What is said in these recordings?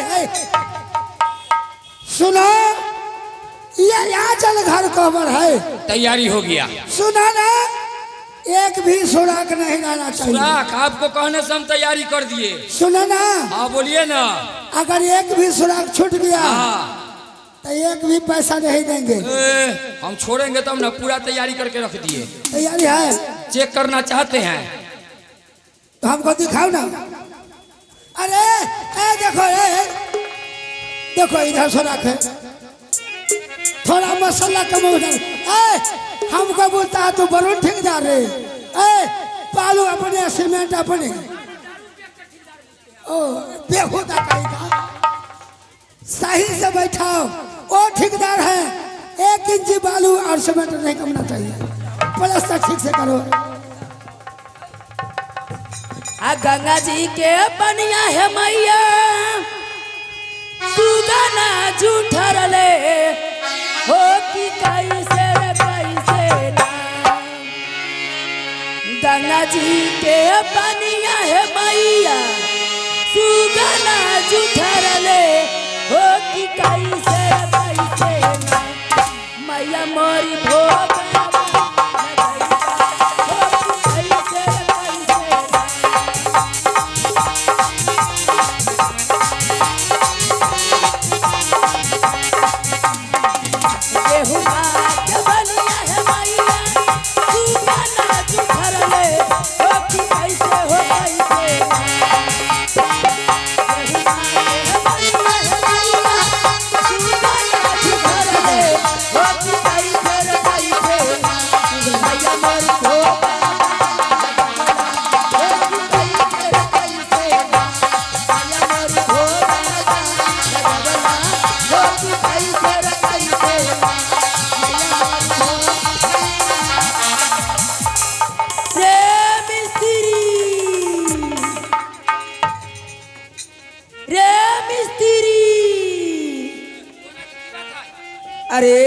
ए, सुनो, ये यहाँ चल घर कोबर है। तैयारी हो गया। सुना ना, एक भी सुराख नहीं रहना चाहिए। सुराख आपको कहने से हम तैयारी कर दिए। सुनो ना। हाँ बोलिए ना। अगर एक भी सुराख छूट गया हाँ तो एक भी पैसा नहीं देंगे। ए, हम छोड़ेंगे तब ना, पूरा तैयारी करके रख दिए। तैयारी है? चेक करना चाहते हैं तो हमको दिखाओ ना। अरे ए देखो, ए देखो इधर सुराख है, थोड़ा मसाला कम हो जाए। ए हमको बोलता है तू वरुण ठेकेदार रे। ए पालू अपने, सीमेंट अपने, ओ बेहुदा कहीं का। सही से बैठाओ, वो ठेकेदार है। 1 इंची बालू और सीमेंट नहीं कमना चाहिए। प्लस्तर ठीक से करो। आ गंगा जी के पनिया है मैया, सुगना झूठर ले हो कि कैसे रे कैसे ना। गंगा जी के पनिया है मैया, सुगना झूठर ले हो कि कैसे रे कैसे ना। मैया मोरी भोग कैसे रे कैसे ना। गेहुआ के बनिया है मैया, सुगना झूठर ले हो कि कैसे हो कैसे ना। गेहुआ के बनिया है मैया, सुगना झूठर ले हो कि कैसे रे कैसे ना। मैया मोरी भोग हो कि कैसे रे कैसे ना। मैया मोरी भोग हो कि कैसे रे कैसे ना। रे मिस्त्री, रे मिस्त्री, अरे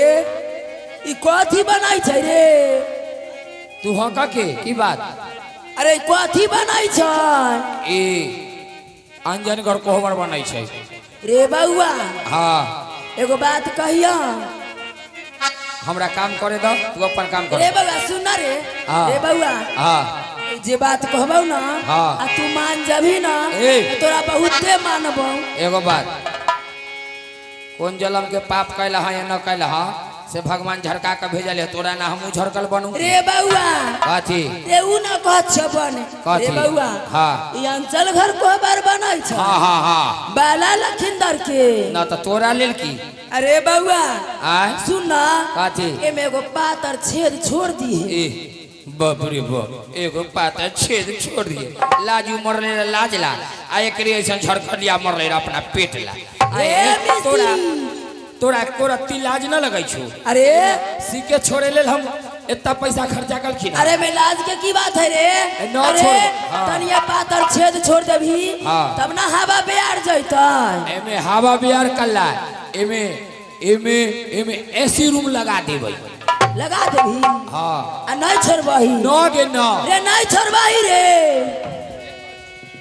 ई कथी बनाई छै रे? तू हका के की बात? अरे कथी बनाई छै? ए अंजन घर कोहबर बनाई छै। रे बउआ। हाँ एगो बात कहिया। हमरा काम करे दो, तू अपन काम कर। रे बउआ सुन ना रे। हाँ। रे बउआ हाँ जे बात कहबौ ना हाँ। आ तू मान जबी ना ए। तोरा बहुते मानबौ। एगो बात, कौन जलम के पाप कैला है या न कैला है से भगवान झड़का के भेजल है तोरा ना, हमू झड़कल बनू। रे बउआ। कथी? रे उ ना कहत छ बने। कथी? रे बउआ। हाँ। ई अंचल घर कोहबर बनाई छ। हाँ हाँ हाँ। बाला लखिंदर के ना तो तोरा लेल की। अरे बउआ आय सुन ना। कथी? एमे एगो पातर छेद छोड़ दी है। ए बाप रे बाप, एगो पातर छेद छोड़ दिए। लाजू मरले रे लाज ला, आ एकरे ऐसन झड़कलिया मरले रे अपना पेट ला। आ रे ए, तोरा मिस्त्री। तोरा कोरा ती लाज न लगै छौ? अरे सीके छोड़े लेल हम इतना पैसा खर्चा कलखिन। अरे में लाज के की बात है रे? न अरे छोड़। हाँ। तनिया पातर छेद छोड़ देबी हाँ। तब ना हवा बेयार जैतै। एमे हवा बियार कल्ला, एमे एमे एमे एसी रूम लगा देबै। लगा देबी? हाँ। आ नहीं छोड़बही? न गे न। रे नहीं छोड़बही रे।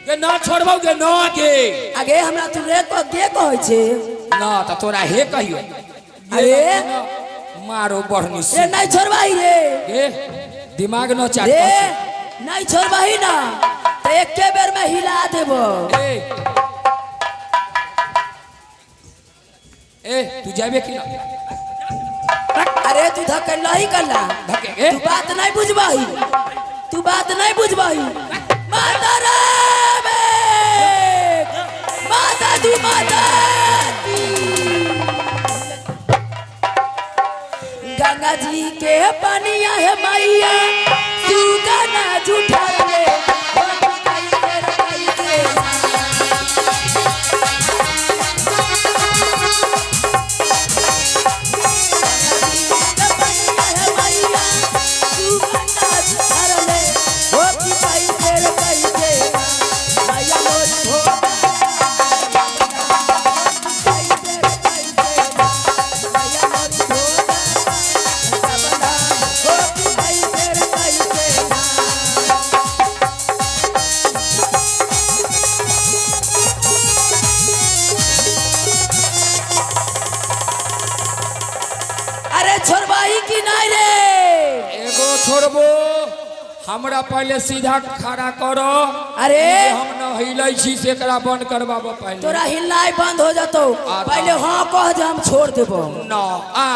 गे न छोड़बौ गे न गे। आगे हमरा तू रे को गे कहै छे। न त तोरा हे कहियो। अरे मारो बढ़नी रे नहीं छोड़बही रे। गे दिमाग न चाट। रे नहीं छोड़बही ना तो एके बेर में हिला देबो। ए ए तू जाबे कि ना? अरे तू धक्के नहीं करला। धक्के तू बात नहीं बुझबही, तू बात नहीं बुझबही। माता रे माता तू माता की। गंगा जी के पनिया है मैया, सुगना झूठा रे हो कि कैसे रे कैसे ना। Oh, छोड़बो, हमरा पहले सीधा खड़ा करो। अरे! जे हम न हिलै छी से एकरा बंद करबाबो पहले। तोरा हिलनाइ बंद हो जतौ। आ, पहले हाँ कह जे हम छोड़ देबो। न आ।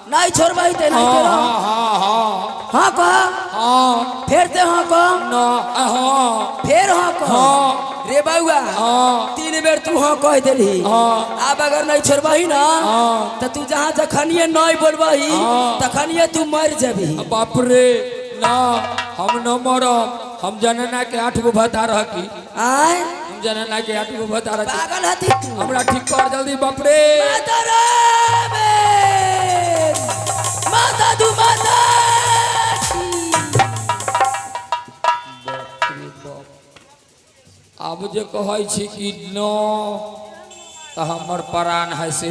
नहीं छोड़बही ते नहीं हाँ। तेरा। हाँ हाँ हाँ। हाँ कह। हाँ। फेर ते हाँ कह। न आ, हाँ। फेर हाँ कह। हाँ। रे बउआ, हाँ। 3 बेर तू हाँ कह देलही। हाँ। आब अगर नहीं छोड़बही ना, हाँ। तो तू जहाँ जखनिए नहीं बोलबही, हाँ। तखनिए तू मर जबही। बाप रे, ना, हम न मरब। हम जनना के 8 गो भत्ता रह की। आय? हम जनना के 8 गो भत्ता रह की। पागल हती तू। हमरा ठीक कर जल्दी, बाप रे। माता रे बे, माता दू माता की। आब जे कहै छी कि न तऽ हमर प्राण है से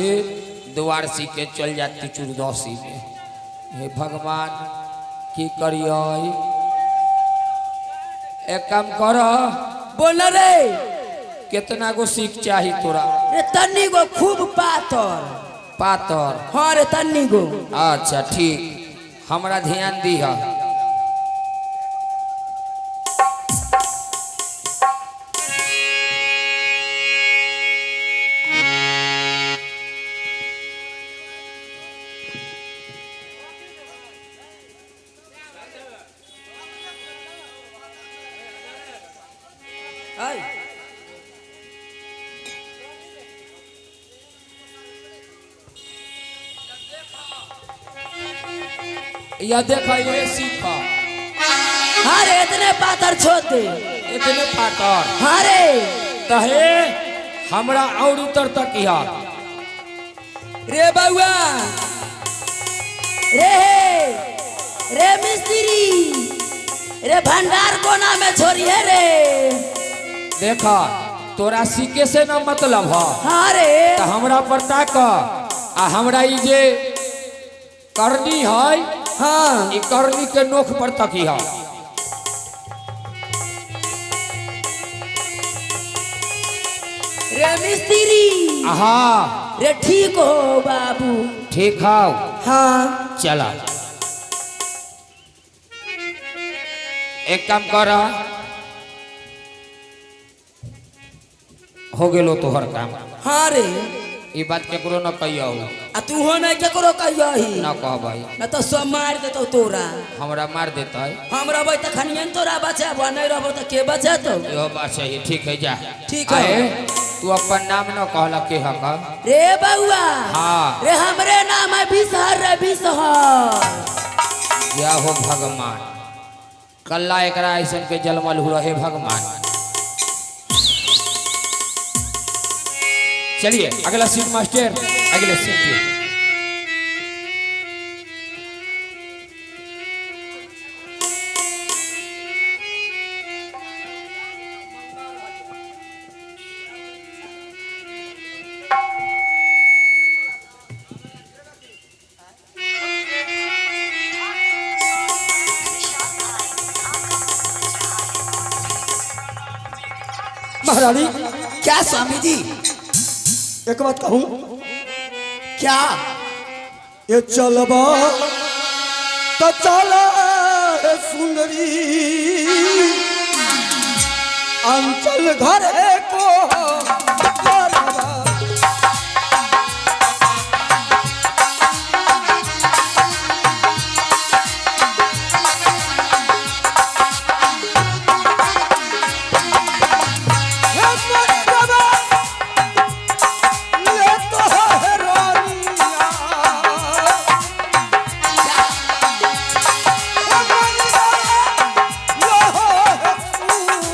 द्वारसी के चल जाती चुर्दशी में। हे भगवान, की करियै? एक काम कर। बोल रे। कितना गो सीख चाही तोरा? रे तन्नी गो, खूब पातर। पातर? हाँ रे, तन्नी गो। अच्छा ठीक, हमरा ध्यान दीह। आय। या देख, ये सीख। हाँ रे, इतने पातर छोड़ दे। इतने पातर? हाँ रे। तहे हमरा और उतर तक यह। रे बउआ रे, रे मिस्त्री रे, भंडार कोना में छोड़िए रे। देख, तोरा सीखे से न मतलब है। हाँ रे। तो हमरा पर ताक आ हमरा ई जे करनी है, हाँ। ई करनी के नोख पर तकी है। रे मिस्त्री। हाँ। रे ठीक हो बाबू। ठीक हौ। हाँ। चला, एक काम कर, हो गेलो तोहर काम। हाँ रे। ई बात केकरो न कहियो। आ तू हो नहीं केकरो कहियो ही। न कहबै। न तो सब मार देतौ तोरा। हमरा मार देतै? हम रहबै तखनिये न तोरा बचाब, नहीं रहबो त के बचेतौ? इहो बात सही, ठीक है, जा। ठीक है। आए, तू अपन नाम न कहला, के हक? रे बउआ। हाँ। रे हमरे नाम है बिसहर रे बिसहर। या हो भगवान, कल्ला एकरा ऐसन के जलमल हो रहे भगवान। चलिए, अगला सीट मास्टर, अगले सीट पे। महारानी। क्या स्वामी जी? एक बात कहूं? क्या? ये चलबा तो चल सुंदरी अंचल घर को घरवा। हे मोरवा, ले तो है रानिया। हे मोरवा, ले है सुंदरी।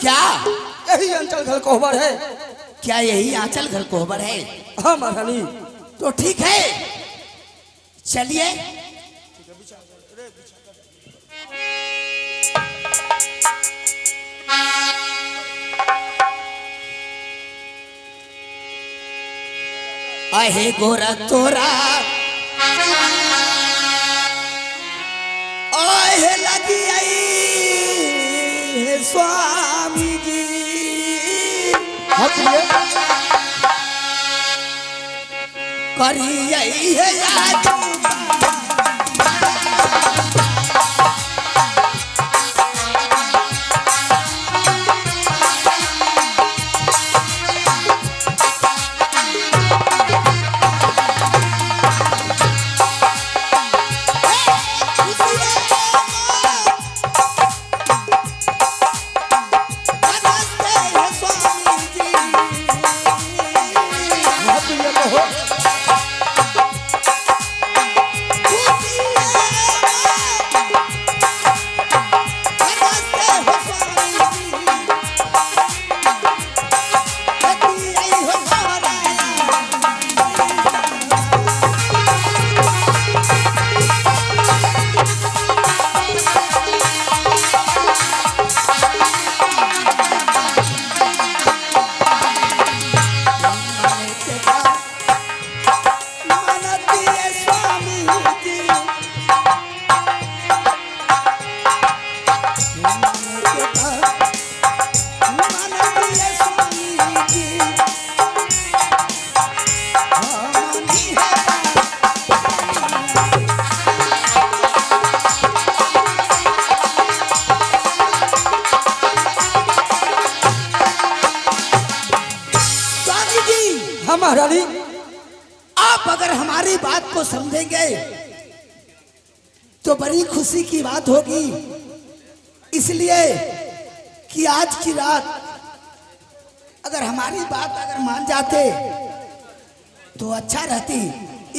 क्या यही अंचल घर कोहबर है। क्या यही आंचल घर कोहबर है? हाँ महारानी। तो ठीक है, चलिए। अहे गोरा तोरा अहे लगी आई हे स्वामी जी। हाँ प्रिय। करी आई है आज हाँ प्रिय कहो। स्वामी जी, हाँ महारानी। आप अगर हमारी बात को समझेंगे तो बड़ी खुशी की बात होगी, इसलिए कि आज की रात अगर हमारी बात अगर मान जाते तो अच्छा रहती,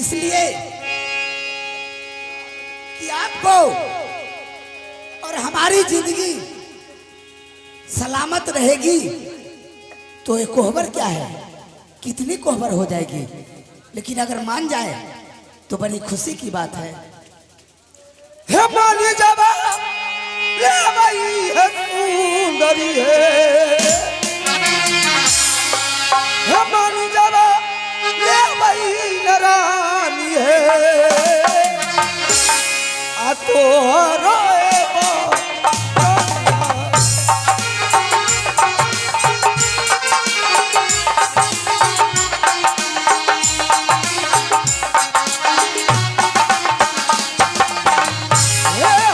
इसलिए कि आपको और हमारी जिंदगी सलामत रहेगी तो ये कोहबर क्या है, कितनी कोहबर हो जाएगी, लेकिन अगर मान जाए तो बड़ी खुशी की बात है। हे मानी जावा ले भाई है सुंदरी है। हे मानी जावा ले भाई नरानी है। आ तो रोए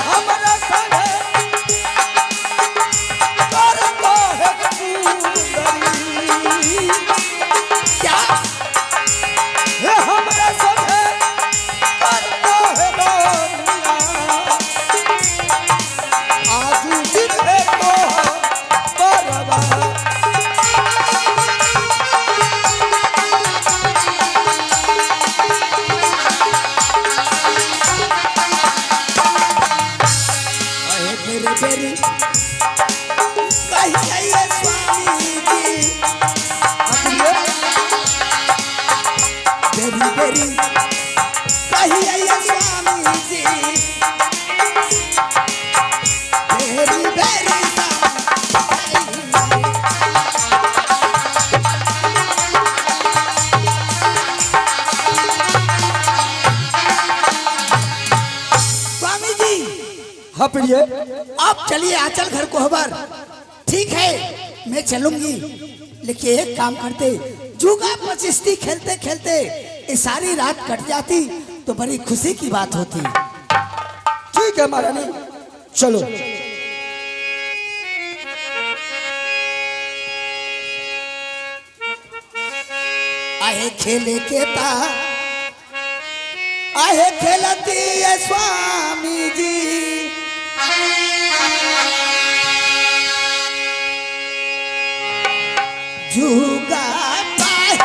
हमरा संगे करतो है सुंदरी। क्या हे हमरा संगे करतो है दुनिया। आजू दिन है तो परवा। अरे मेरे मेरी कही आइए स्वामी जी, बेरी बेरी कही आइए स्वामी जी, बेरी बेरी स्वामी। स्वामी जी, हाँ प्रिय। आप चलिए आंचल घर कोहबर। ठीक है, मैं चलूंगी, लेकिन एक काम करते, जुगा पचिस्ती खेलते खेलते ये सारी रात कट जाती तो बड़ी खुशी की बात होती। ठीक है महारानी, चलो। आहे खेले के ता आहे खेलती है स्वामी जी, जुगा पाए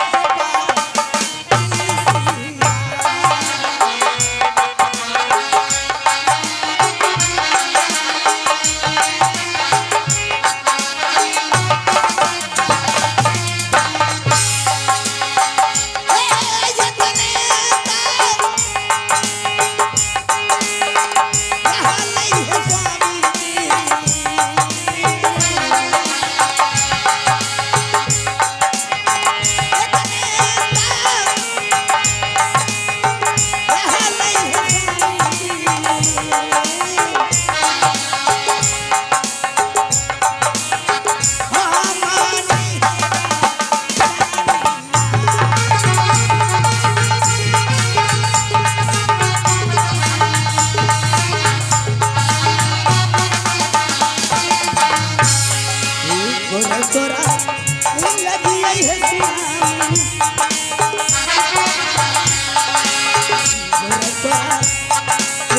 आई है स्वामी।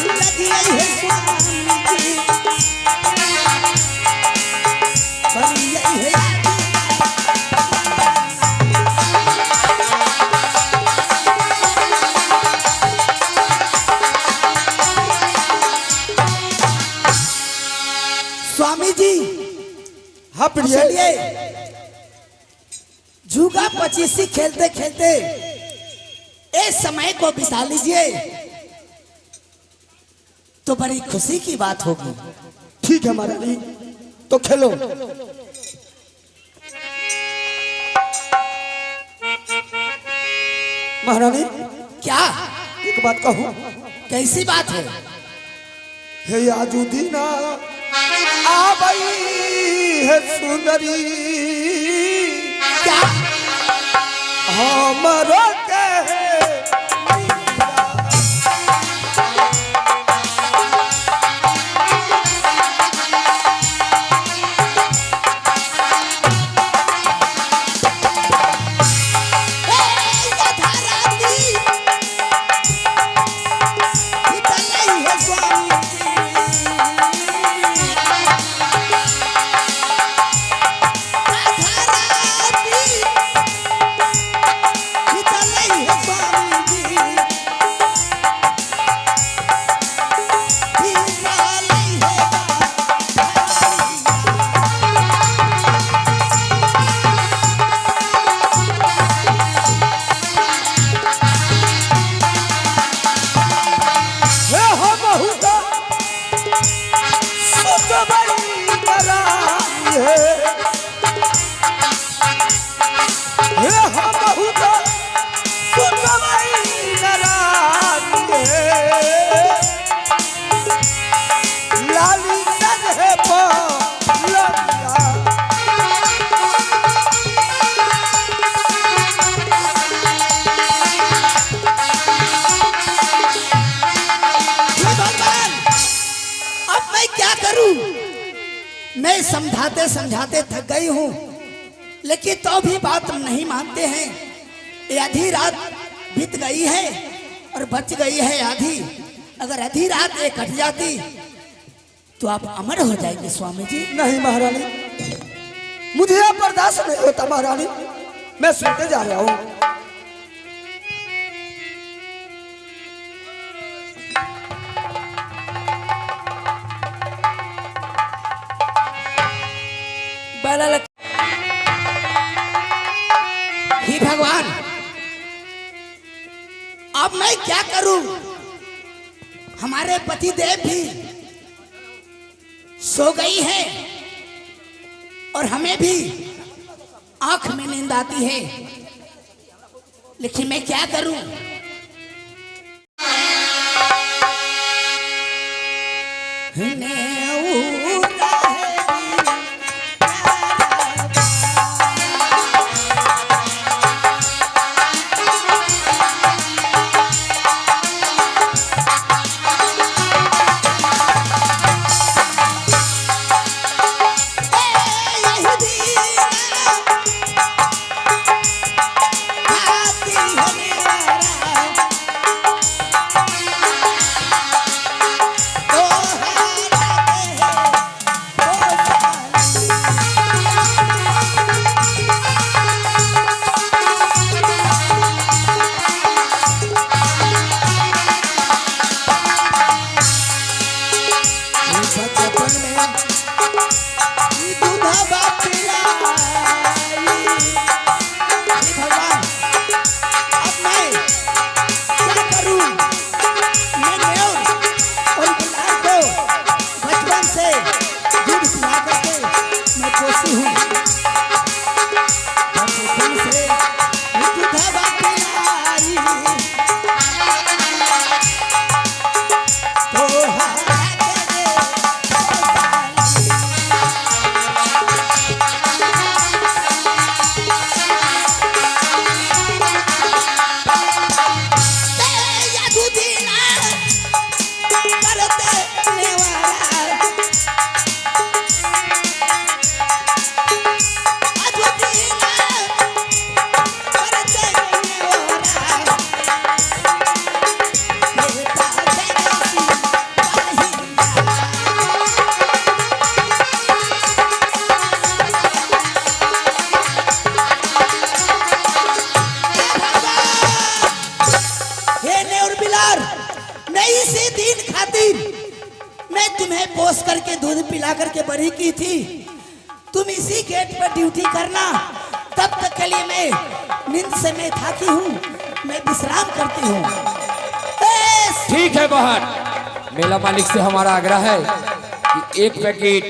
लगी आई है स्वामी जी। बड़ी आई है। स्वामी जी। हाँ प्रिय। चलिए, जुगा पचीसी खेलते खेलते इस समय को बिता लीजिए तो बड़ी खुशी की बात होगी। ठीक है महारानी, तो खेलो। महारानी। क्या? एक बात कहूं? कैसी बात है? हे आजुदीना आबई है सुंदरी। क्या? हमरो के हे हम हुदा सुतबई कराई है। हे हम हुदा सुतबई कराई है। लाली सजहे पलंगिया। हे भगवान, अब मैं क्या करूं? मैं समझाते समझाते थक गई हूं, लेकिन तो भी बात नहीं मानते हैं। ये आधी रात बीत गई है और बच गई है आधी। अगर आधी रात ये कट जाती तो आप अमर हो जाएंगे स्वामी जी। नहीं महारानी, मुझे यह बर्दाश्त नहीं होता महारानी, मैं सोते जा रहा हूं। हे भगवान, अब मैं क्या करूं? हमारे पति देव भी सो गई है और हमें भी आंख में नींद आती है, लेकिन मैं क्या करूं? बचपन में दूधवा पिलाई। हे भगवान, अब मैं क्या करूं? मैं नेवर और गुलाब को बचपन से दूध पिला करके मैं पोसी हूँ। बचपन से दूधवा पिलाई तो मैं इसी दिन खातिर मैं तुम्हें पोस करके दूध पिला करके बड़ी की थी। तुम इसी गेट पर ड्यूटी करना, तब तक के लिए मैं नींद से मैं थाकी हूँ, मैं विश्राम करती हूँ। ठीक है बहन, मेला मालिक से हमारा आग्रह है कि एक पैकेट